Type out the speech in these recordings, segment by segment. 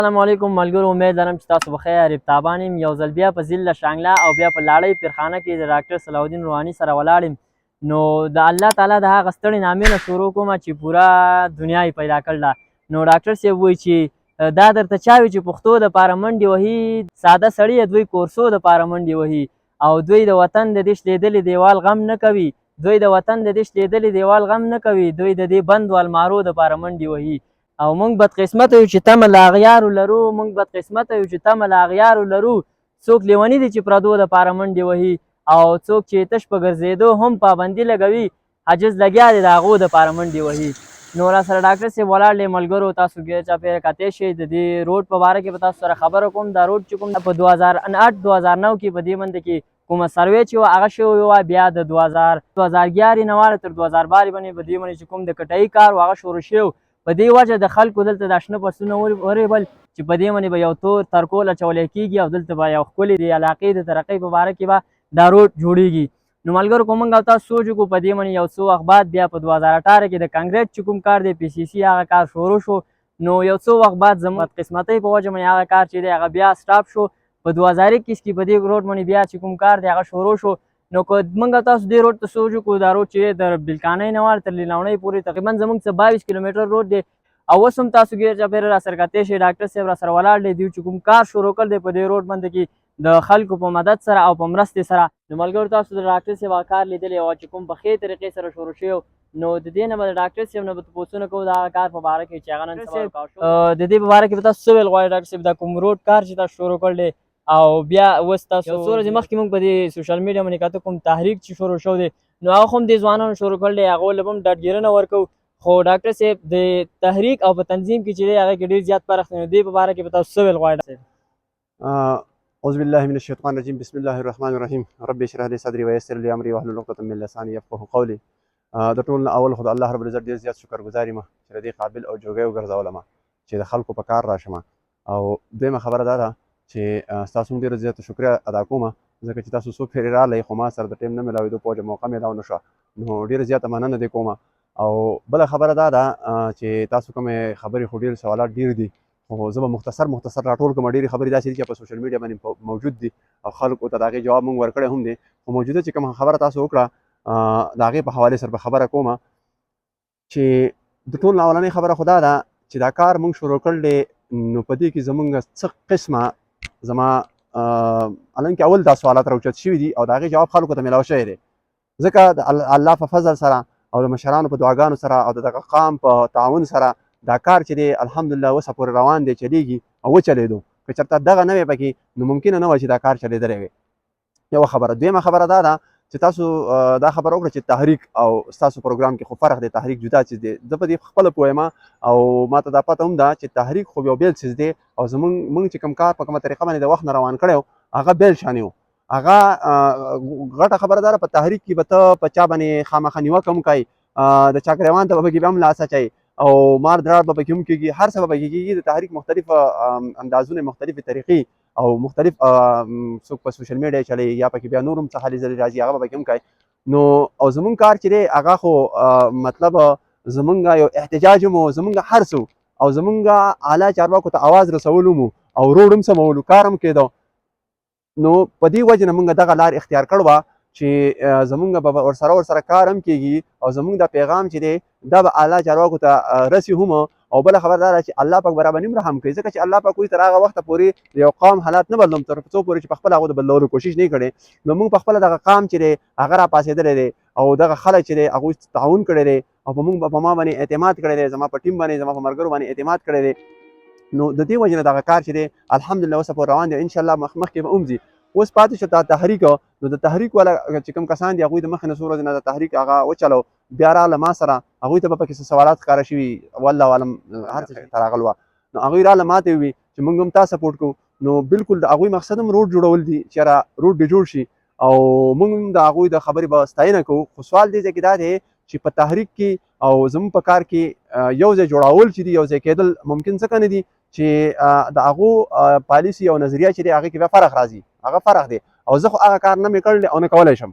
السلام علیکم ملګرو، امید لرم چې تاسو بخیر تابان یم. یو ځل بیا په ضلع شانګله او بیا په لاړۍ پیرخانه کې د ډاکټر صلاح الدین روحاني سره ولاړ یم. نو د الله تعالی د هغه ستړې نامې نه شروع کوم چې پوره دنیا یې پیدا کړله. نو ډاکټر صاحب وایي چې دا درته چا وي چې پښتو دپاره منډې وهي، ساده سړي دوی کورسو دپاره منډې وهي، او دوی د وطن د دې شلېدلي دیوال غم نه کوي، دوی د وطن د دې شلېدلي دیوال غم نه کوي، دوی د دې بندو المارو دپاره منډې وهي. او موږ بدقسمته یو چې تمه له اغیارو لرو، موږ بدقسمته یو چې تمه له اغیارو لرو، څوک لیوني دي چې پردو دپاره منډې وهي، او څوک چې تش په ګرځېدو هم پابندي لګوي، عاجز لګیا دی د هغو دپاره منډې وهي. نو را سره ډاکټر صاحب ولاړ دی. ملګرو، تاسو ګیر چاپېره کتی شئ، د دې روډ په باره کې به تاسو سره خبره کوم. دا روډ چې کوم په 2008 2009 کې په دې باندې کې کومه سروې چې وه هغه شوې وه، بیا د 2011 نه واله تر 2012 باندې په دې باندې چې کوم د کټایي کار و هغه شروع شوی. په دې وجه د خلکو دلته دا شنه فصلونه ورېبل چې په دې باندې به یو تور ترکول اچولی کېږي او دلته به یو ښکلې د علاقې د ترقۍ په باره کې به دا روډ جوړېږي. نو ملګرو، که موږ او تاسو سوچ وکړو په دې باندې یو څو وخت بعد بیا په 2018 کې د کنګریټ چې کوم کار دی، پي سي سي، هغه کار شروع شو. نو یو څو وخت بعد زموږ بدقسمتۍ په وجه باندې هغه کار چې دی هغه بیا سټاپ شو. په 2021 کې په دې روډ باندې بیا چې کوم کار دی هغه شروع شو. نو که موږ تاسو دې روډ ته سوچ وکړو، دا روډ چې تر بلکانۍ نه واله تر لیلاوڼۍ پورې تقریبا زموږ څه 22 کیلومتر روډ دی. او اوس هم تاسو ګیر چاپېره را سره کتی شئ، ډاکټر صاحب را سره ولاړ دی. دوی چې کوم کار شروع کړ دی په دې روډ باندې کې د خلکو په مدد سره او په مرستې سره. نو ملګرو، تاسو د ډاکټر صاحب هغه کار لیدلی او چې کوم په ښې طریقې سره شروع شوی، نو د دې نه به د ډاکټر صاحب نه به تپوسونه کوو د هغه کار په باره کې چې هغه نن سبا. د دې په باره کې به تاسو څه ویل غواړئ ډاکټر صاحب؟ دا کوم روډ کار چې تاسو شروع کړل دی او بیا اوس تاسو یو څو ورځې مخکې موږ په دې سوشل میډیا باندې کاته کوم تحریک چې شروع شو دی، نو هغه هم دې ځوانانو شروع کړل دی، هغو له به هم ډاډګیرنه ورکوو. خو ډاکټر صاحب، د تحریک او په تنظیم کې چې دی هغه کې ډېر زیات فرق دی، نو دې په باره کې به تاسو څه ویل غواړئ ډاکټر صاحب؟ أعوذ بالله من الشيطان الرجيم، بسم الله الرحمن الرحيم، رب اشرح لي صدري ويسر لي أمري واحلل عقدة من لساني يفقهوا قولي. د ټول نه اول خو د الله رب العزت ډېر زیات شکر ګزار یم چې د دې قابل او جوګی وګرځولم چې د خلکو په کار راشم. او دویمه خبره دا ده چې ستاسو هم ډېره زیاته شکریه ادا کوم، ځکه چې تاسو څو پېرې رالئ خو ما سره د ټایم نه میلاوېدو په وجه موقع میلاو نه شوه، نو ډېره زیاته مننه دې کوم. او بله خبره دا ده چې تاسو کومې خبرې، خو ډېر سوالات ډېر دي، خو زه به مختصر مختصر راټول کوم. ډېرې خبرې داسې دي چې په سوشل میډیا باندې موجود دي او خلکو ته د هغې جواب موږ ورکړی هم دی، خو موجوده چې کومه خبره تاسو وکړه د هغې په حوالې سره به خبره کوم چې د ټول نه اولنۍ خبره خو دا ده چې دا کار موږ شروع کړل دی، نو په دې کې زمونږ څه قسمه زما الانکه اول دا سوالات راوچت شوي دي او د هغې جواب خلکو ته میلاو شوی دی، ځکه د الله په فضل سره او د مشرانو په دعاګانو سره او د دغه قام په تعاون سره دا کار چې دی الحمدلله اوسه پورې روان دی، چلیږي او وچلېدو. که چېرته دغه نه وی پکې نو ممکنه نه وه چې دا کار چلېدلی وی. یوه خبره. دویمه خبره دا ده چې تاسو دا خبره وکړه چې تحریک او ستاسو پروګرام کې خو فرق دی، تحریک جدا څیز دی. زه په دې خپله پوه یم او ما ته دا پته هم ده چې تحریک خو یو بېل څیز دی او زمونږ مونږ چې کوم کار په کومه طریقه باندې د وخت نه روان کړی هغه بېل شان و. هغه غټه خبره ده، په تحریک کې به ته په چا باندې خامخا نیوکه هم کوي، د چا ګریوان ته به پکې بیا هم لاس اچوي او مار دراړ به پکې هم کېږي، هر څه به پکې کېږي. د تحریک مختلف اندازونه، مختلفې طریقې او مختلف، څوک په سوشل میډیا چلی یا پکې بیا نور هم څه هلې ځلې راځي، هغه به پکې هم کوي. نو او زمونږ کار چې دی هغه خو مطلب زمونږ یو احتجاج هم و، زمونږ هر څه او زمونږ اعلی چارواکو ته اواز رسولو مو او روډ هم سمولو کار هم کېده. نو په دې وجه نه مونږ دغه لار اختیار کړ وه چې زمونږ به ورسره کار هم کېږي او زمونږ دا پیغام چې دی دا به اعلی چارواکو ته رسي هم. او بله خبره دا ده چې الله پاک به راباندې هم رحم کوي، ځکه چې الله پاک وایي تر هغه وخته پورې د یو قوم حالات نه بدلوم تر څو پورې چې په خپله هغو د بدلولو کوشش نه کړي. نو مونږ په خپله دغه قام چې دی هغه راپاڅېدلی دی او دغه خلک چې دی هغوی تعاون کړی دی او په مونږ په ما باندې اعتماد کړی دی، زما په ټیم باندې، زما په ملګرو باندې اعتماد کړی دی. نو د دې وجې نه دغه کار چې دی الحمدلله اوسه پورې روان دی، انشاءالله مخکې به هم ځي. اوس پاتې شو دا تحریک، نو د تحریک والا چې کوم کسان دي هغوی د مخې نه څو ورځې نه د تحریک هغه وچلو، بیا راغله ما سره، هغوی ته به پکې څه سوالات ښکاره شوي والله عالم هر څه ته راغل وه. نو هغوی راغله ما ته وویل چې موږ هم تا سپورټ کوو. نو بالکل د هغوی مقصد هم روډ جوړول دي چې یاره روډ دې جوړ شي او موږ هم د هغوی د خبرې به ستاینه کوو. خو سوال دې ځای کې دا دی چې په تحریک کې او زموږ په کار کې یو ځای جوړول چې دي یو ځای کېدل ممکن ځکه نه دي چې د هغو پالیسي او نظریه چې دی هغې کې بیا فرق راځي، هغه فرق دی. او زه خو هغه کار نه مې کړی او نه کولی شم،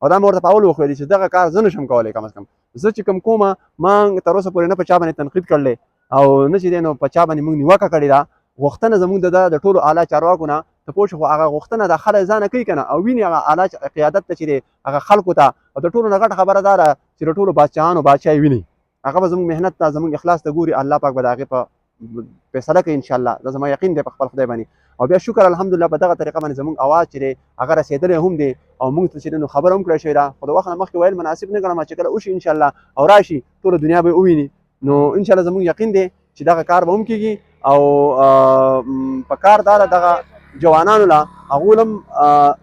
او دا مې ورته په اول وخت ویلي چې دغه کار زه نشم کولی. کم از کم زه چې کوم کومه ما تر اوسه پورې نه په چا باندې تنقید کړلی، او نه چې دی نو په چا باندې موږ نیوکه کړې ده. غوښتنه زموږ د ټولو اعلی چارواکو نه ته پوه شو، خو هغه غوښتنه د خلک ځانه کوي که نه، او ویني هغه اعلی قیادت ته چې دی هغه خلکو ته. او د ټولو نه غټه خبره دا ده چې د ټولو بادشاهانو بادشاه یې ویني، هغه به زموږ محنت ته، زموږ اخلاص ته ګوري، الله پاک به د هغې په فیصله کوي ان شاء الله. دا زما یقین دی په خپل خدای باندې. او بیا شکر الحمدلله په دغه طریقه باندې زموږ اواز چې دی هغه رسېدلی هم دی، او موږ ته چې دی نو خبره هم کړی شوې ده. خو د وخت نه مخکې ویل مناسب نه ګڼم، چې کله وشي ان شاء الله او راشي ټوله دنیا به یې وویني. نو ان شاء الله زموږ یقین دی چې دغه کار به هم کېږي. او په کار دا ده دغه جوانانو له هغو هم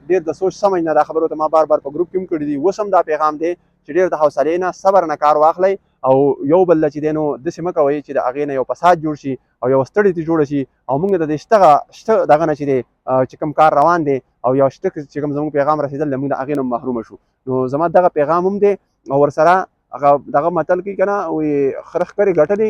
ډېر د سوچ سمج نه، دا خبرو ته ما بار بار په ګروپ کې هم کړي دي، اوس هم دا پیغام دی چې ډېر د حوصلې نه، صبر نه کار واخلئ، او یو بل له چې دی نو داسې مه کوئ چې د هغې نه یو فساد جوړ شي او یو ستړې ترې جوړه شي. او موږ د دې شته دغه نه چې دی چې کوم کار روان دی او یو شته چې کوم زموږ پیغام رسېدل دی، موږ د هغې نه محرومه شو. نو زما دغه پیغام هم دی. او ورسره هغه دغه متل کوي که نه، وایي خره ښکرې ګټلې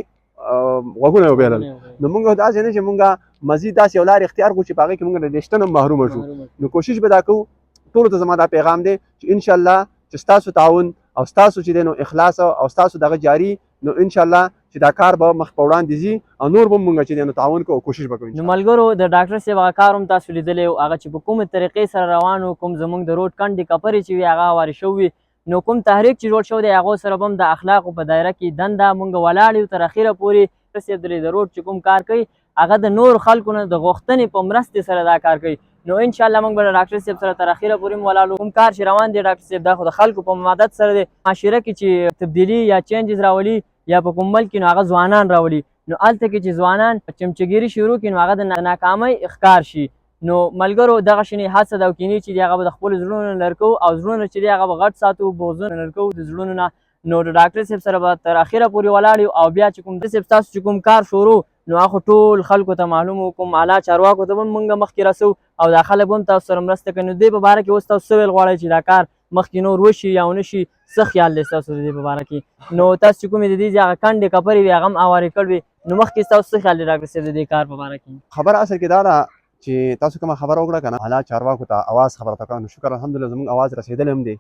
غوږونه یې وبېلل. نو موږ داسې نه چې موږ مزید داسې یو لار اختیار کړو چې په هغې کې موږ له دې شته نه محرومه شو. نو کوشش به دا کوو، ټولو ته زما دا پیغام دی چې انشاءالله چې ستاسو تعاون او ستاسو چې دی نو اخلاص او ستاسو دغه جاري، نو انشاءالله چې دا کار به مخ په وړاندې ځي، او نور به موږ چې دی نو تعاون کوو او کوشش به کوو. نو ملګرو د ډاکټر صاحب هغه کار هم تاسو لیدلی و، هغه چې په کومې طریقې سره روان و، کوم زموږ د روډ کنډې کپرې چې وي هغه هوارې شوي، نو کوم تحریک چې جوړ شوی دی هغو سره به هم د اخلاقو په دایره کې دنده موږ ولاړ یو تر اخره پورې. ډاکټر صاحب د روډ چې کوم کار کوي هغه د نورو خلکو نه د غوښتنې په مرستې سره دا کار کوي. نو ان شاء الله موږ به له ډاکټر صاحب سره تر اخره پورې هم ولاړ یو. کوم کار چې روان دی ډاکټر صاحب دا خو د خلکو په مدد سره دی. معاشره کې چې تبدیلي یا changes راولي یا په کوم ملک کې، نو هغه ځوانان راولي. نو هلته کې چې ځوانان چمچګیري شروع کړي نو هغه د ناکامۍ ښکار شي. نو ملګرو دغه شنې هڅه ده او کینې چې دی هغه به د خپلو زړونو نه لر کوو، او زړونه چې دی هغه به غټ ساتو، بغضونه لر کوو د زړونو نه. نو د ډاکټر صاحب سره به تر اخره پورې ولاړ یو. او بیا چې کوم صاحب ستاسو چې کوم کار شروع، نو هغه خو ټول خلکو ته معلوم و، کوم اعلی چارواکو ته به هم موږ مخکې رسو او دا خلک به هم تاسو سره مرسته کوي. نو دې په باره کې اوس تاسو څه ویل غواړئ چې دا کار مخکې نور وشي یا ونه شي، څه خیال دی ستاسو د دې په باره کې؟ نو تاسو چې کومې د دې ځای هغه کنډې کپرې وي هغه هم هوارې کړې وي، نو مخکې ستاسو څه خیال دی ډاکټر صاحب د دې کار په باره کې؟ خبره اصل کې دا ده چې تاسو کومه خبره وکړه که نه، اعلی چارواکو ته اواز خبره ته، نو شکر الحمدلله زموږ اواز رسېدلی هم دی.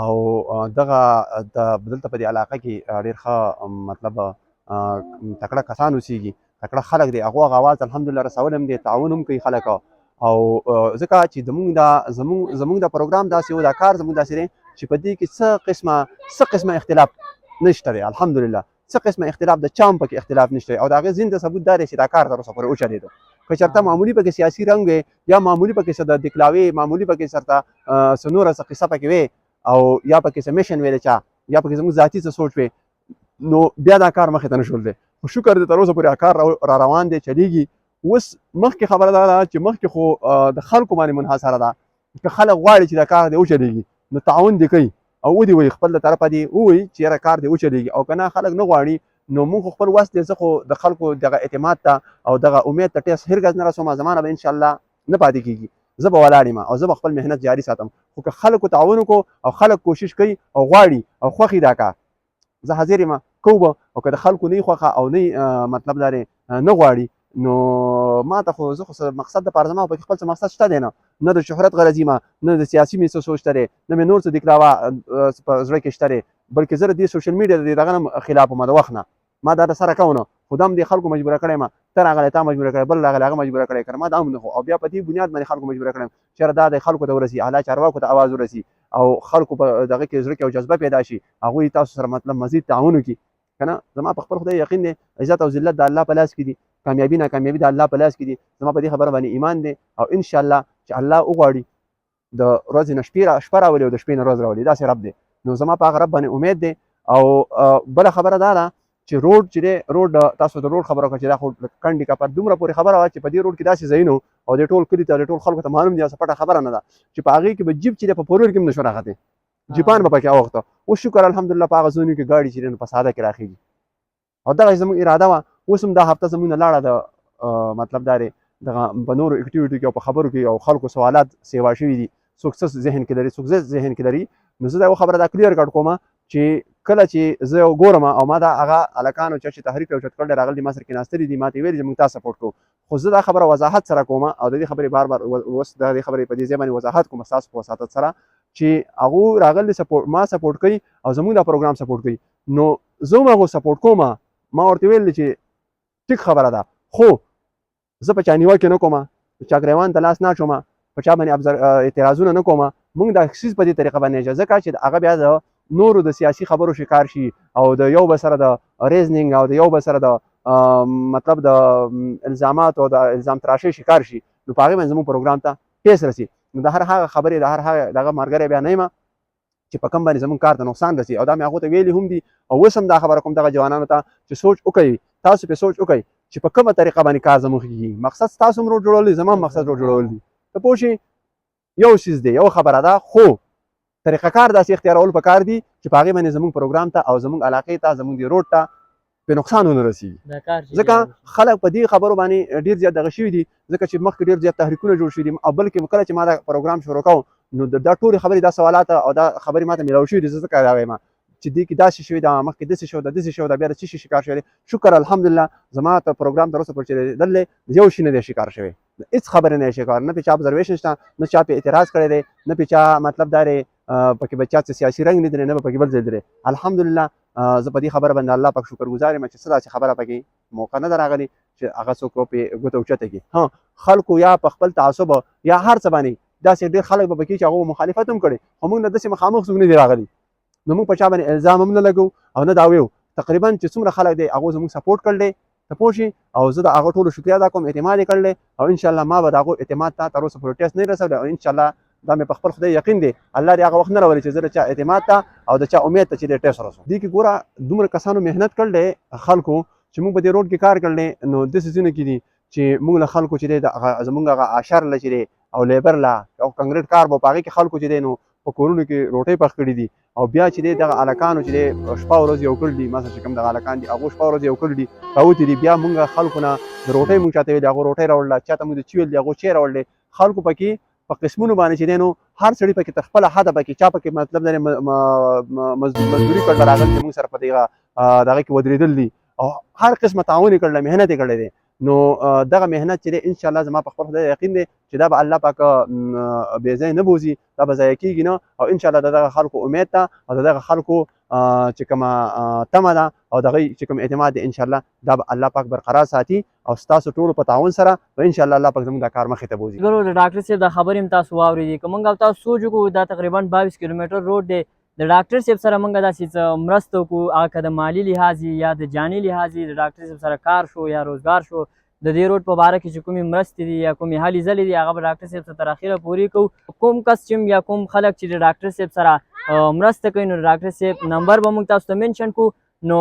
او دغه دلته په دې علاقه کې ډېر ښه مطلب تکړه کسان اوسېږي، تکړه خلک دی، هغو هغه اواز الحمدلله رسولی هم دی، تعاون هم کوي خلک. او ځکه چې زموږ دا پروګرام داسې و، دا کار زموږ داسې دی چې په دې کې څه قسمه اختلاف نشته دی الحمدلله. څه قسمه اختلاف د چا هم پکې اختلاف نشته، او د هغې زنده ثبوت دا دی چې دا کار تر اوسه پورې وچلېدو. که چېرته معمولي پکې سیاسي رنګ وي یا معمولي پکې څه د دکلاوې، معمولي پکې چېرته څه نوره څه قصه پکې وي، او یا پکې څه mission وي د چا، یا پکې زموږ ذاتي څه سوچ وي، نو بیا دا کار مخې ته نه شول دی. خو شکر دی تر اوسه پورې کار را روان دی، چلېږي. اوس مخکې خبره دا ده چې مخکې خو د خلکو باندې منحصره ده، که خلک غواړي چې دا کار دې وچلېږي نو تعاون دې کوي او ودې وایي، خپل له طرفه دې ووایي چې یاره کار دې وچلېږي، او که نه خلک نه غواړي نو موږ خو خپل وس دی، زه خو د خلکو دغه اعتماد ته او دغه امید ته ټیس هرګز نه رسوم، زما نه به انشاءالله نه پاتې کېږي، زه به ولاړ یم او زه به خپل محنت جاري ساتم. خو که خلکو تعاون وکړو او خلک کوشش کوي او غواړي او خوښي دا کار، زه حاضر یم کوو به. او که د خلکو نه خوښه او نه مطلب دا دی نه غواړي، نو ما ته خو زه خو څه مقصد دپاره زما پکې خپل څه مقصد شته دی، نه نه د شهرت غرض یم، نه د سیاسي مې څه سوچ شته دی، نه مې نور څه دکلاوه په زړه کې شته دی، بلکې زه د دې social media د دې دغه نه خلاف وم د وخت نه، ما دا د سره کوو نه، خو دا هم دې خلکو مجبوره کړی یم، ته راغلی تا مجبوره کړی، بل راغلی هغه مجبوره کړی، که نه ما دا هم نه خو. او بیا په دې بنیاد باندې خلکو مجبوره کړم چې یاره دا د خلکو ته ورسي، اعلی چارواکو ته اواز ورسي او خلکو په دغه کې زړه کې او جذبه پیدا شي، هغوی تاسو سره مطلب مزید تعاون وکړي. که نه زما په خپل خدای یقین دی، عزت او ذلت د الله په لاس کې دي، کامیابي ناکامیابي د الله په لاس کې دي، زما په دې خبره باندې ایمان دی. او ان شاء الله چې الله وغواړي د ورځې نه شپه راولي او د شپې نه ورځ راولي، داسې رب دی، نو زما په هغه رب باندې امید دی. او بله خبره دا ده چې روډ چې دی، روډ تاسو د روډ خبره وکړه چې دا خو کنډې کپر دومره پورې خبره وه چې په دې روډ کې داسې ځایونه او د ټول کلي ته د ټول خلکو ته معلوم دي، داسې پټه خبره نه ده چې په هغې کې به جیپ چې دی په پورور کې هم نه شو راختلی، جیپان به پکې اوښته. اوس شکر الحمدلله په هغه ځایونو کې ګاډي چې دی نو په ساده کې راخېږي، او دغه زموږ اراده وه. اوس هم دا هفته زموږ نه لاړه د مطلب دا دی دغه په نورو activity کې او په خبرو کې او خلکو سوالات سیوا شوي دي، څوک څه ذهن کې لري، څوک څه ذهن کې لري. نو زه دا یوه خبره دا clear cut کوم چې کله چې زه ګورم او ما دا هغه هلکانو چې تحریک راوچت کړی راغلي دي، ما سره کېناستلي دي، ما ته یې ویلي چې موږ تا support کوو، خو زه دا خبره وضاحت سره کوم او د دې خبرې بار بار اوس د دې خبرې په دې ځای باندې وضاحت کوم ستاسو په وساطت سره چې هغو راغلي support ما support کوي او زموږ دا پروګرام support کوي، نو زه هم هغو support کوم. ما ورته ویل چې ټیک خبره ده، خو زه په چا نیوکې نه کوم، چا ګریوان ته لاس نه اچوم، په چا باندې اعتراضونه نه کوم. موږ دا څیز په دې طریقه باندې، ځکه چې هغه بیا د نورو د سیاسي خبرو شکار شي او د یو بل سره د ریزنینګ او د یو بل سره د مطلب د الزامات او د الزام تراشۍ شکار شي، نو په هغې باندې زموږ پروګرام ته ټیس رسي. نو د هر هغه خبرې د هر هغه دغه ملګری بیا نه یم چې په کوم باندې زموږ کار ته نقصان رسي. او دا مې هغو ته ویلي هم دي او اوس هم دا خبره کوم دغه جوانانو ته چې سوچ وکړئ، تاسو پې سوچ وکړئ چې په کومه طریقه باندې کار زموږ کېږي. مقصد ستاسو هم روډ جوړول دي، زما هم مقصد روډ جوړول دي. ته پوه شې، یو څیز دی، یو خبره ده، خو طریقه کار داسې اختیارول پکار دي چې په هغې باندې زموږ پروګرام ته او زموږ علاقې ته، زموږ دې روډ ته په نقصان ونه رسیږي. ځکه خلک په دې خبرو باندې ډېر زیات دغه شوي دي، ځکه چې مخکې ډېر زیات تحریکونه جوړ شوي دي. او بلکې کله چې ما دا پروګرام شروع کاوه نو دا ټولې خبرې، دا سوالات او دا خبرې ما ته میلاو شوي دي. زه ځکه دا وایم چې دې کې داسې شوي، دا مخکې داسې شو، دا داسې شو، دا بیا د څه شي شکار شوی. شکر الحمدلله زما ته پروګرام تر اوسه پورې چې دلې یو شي نه دی شکار شوی، هېڅ خبرې نه دی شکار، نه پې چا ابزرویشن شته، نه چا پې اعتراض کړی دی، نه پې چا مطلب دا دی پکې به چا څه سیاسي رنګ لیدلی، نه به پکې بل ځای لیدلی. الحمدلله زه په دې خبره باندې الله پاک شکر ګزار یم چې څه داسې خبره پکې موقع نه ده راغلې چې هغه څوک پې ګوته اوچته کړي. ها، خلکو یا په خپل تعصب یا هر څه باندې داسې ډېر خلک به پکې چې هغو مخالفت هم کړي، خو موږ نه داسې مخامخ څوک نه دي راغلي، نو موږ په چا باندې الزام هم نه لګو او نه دا ویو. تقریبا چې څومره خلک دی هغو زموږ سپورټ کړل دی، ته پوه شې، او زه د هغو ټولو شکریه ادا کوم، اعتماد یې کړل دی او انشاءالله ما به د هغو اعتماد ته تر اوسه پورې ټیسټ نه رسولی او انشاءالله دا مې په خپل خدای یقین دی، الله دې هغه وخت نه راولي چې زه د چا اعتماد ته او د چا امید ته چې دی ټیسټ ورسوم. دې کې ګوره دومره کسانو محنت کړل دی خلکو چې موږ په دې روډ کې کار کړل دی، نو داسې ځینو کې دي چې موږ له خلکو چې دی زموږ هغه اشر له چې دی او لیبر له او کنګریټ کار به په هغې کې خلکو چې دی نو په کورونو کې روټۍ پخ کړي دي. او بیا چې دی دغه هلکانو چې دی شپه ورځ یو کړل دي، مثلا چې کوم دغه هلکان دي هغو شپه ورځ یو کړل دي، راوتي دي. بیا موږ خلکو نه د روټۍ موږ چاته ویلي هغو روټۍ راوړله، چاته موږ د چي ویل دي هغو چای راوړلی. خلکو پکې په قسمونو باندې چې دی نو هر سړي پکې تر خپله حده پکې چا پکې مطلب دی مزدوري کړله راغل چې موږ سره په دغه دغه کې ودرېدل دي او هر قسمه تعاون یې کړله، محنت یې کړی دی. نو دغه محنت چې دی انشاءالله زما په خپل خدای یقین دی چې دا به الله پاک بې ځایه نه بوځي، دا به ضایع کېږي نه، او انشاءالله د دغه خلکو امید ده او د دغه خلکو چې کومه تمه ده او دغه چې کوم اعتماد دی انشاءالله دا به الله پاک برقرار ساتي او ستاسو ټولو په تعاون سره به انشاءالله الله پاک زموږ دا کار مخې ته بوځي. ګورو د ډاکټر صاحب دا خبرې هم تاسو واورېدې. که موږ او تاسو سوچ وکړو دا تقریبا 22 کیلومتر روډ دی، د ډاکټر صاحب سره موږ داسې څه مرسته وکړو، هغه که د مالي لحاظ یا د جاني لحاظ د ډاکټر صاحب سره کار شو یا روزګار شو، د دې روډ په باره کې چې کومې مرستې دي یا کومې هلې ځلې دي هغه به ډاکټر صاحب سره تر اخره پورې کوو. کوم کس چې یا کوم خلک چې د ډاکټر صاحب سره مرسته کوي نو د ډاکټر صاحب نمبر به موږ تاسو ته منشن کړو. نو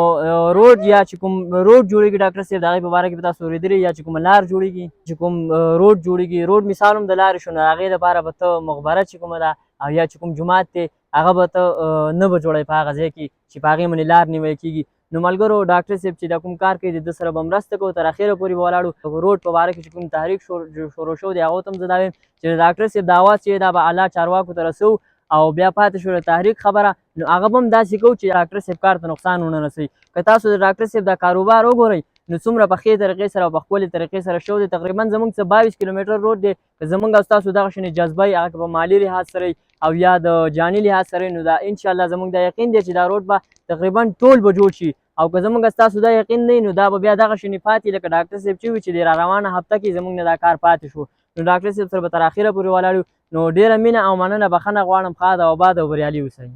روډ یا چې کوم روډ جوړېږي ډاکټر صاحب د هغې په باره کې به تاسو اورېدلي، یا چې کومه لار جوړېږي، چې کوم روډ جوړېږي، روډ مثال هم د لارې شو، نو هغې دپاره به ته مقبره چې کومه ده او یا چې کوم جومات دی هغه به ته نه به جوړوې په هغه ځای کې چې په هغې باندې لار نیول کېږي. نو ملګرو ډاکټر صاحب چې دا کوم کار کوي د ده سره به مرسته کوو، تر اخره پورې به ولاړو. روډ په باره کې چې کوم تحریک شروع شو دی هغو ته هم زه دا وایم چې د ډاکټر صاحب د اواز چې دا به اعلی چارواکو ته رسوو او بیا پاتې شو د تحریک خبره، نو هغه به هم داسې کوو چې ډاکټر صاحب کار ته نقصان ونه رسوي. که تاسو د ډاکټر صاحب دا کاروبار وګورئ نو څومره په ښې طریقې سره او په ښکلې طریقې سره شو دی. تقریبا زموږ څه 22 کیلومتر روډ دی، که زموږ او ستاسو دغه شنې جذبه یې هغه که په مالي لحاظ سره او یا د جاني لحاظ سره، نو دا انشاءالله زموږ دا یقین دی چې دا روډ به تقریبا ټول به جوړ شي. او که زموږ ستاسو دا یقین نه نو دا به بیا دغه شنې پاتې لکه ډاکټر صاحب چې وي چې د را روانه هفته کې زموږ نه دا کار پاتې شو. نو ډاکټر صاحب سره به تر اخره پورې ولاړ یو. نو ډېره مینه او مننه، بخښنه غواړم. ښاد او آباد او بریالي اوسئ.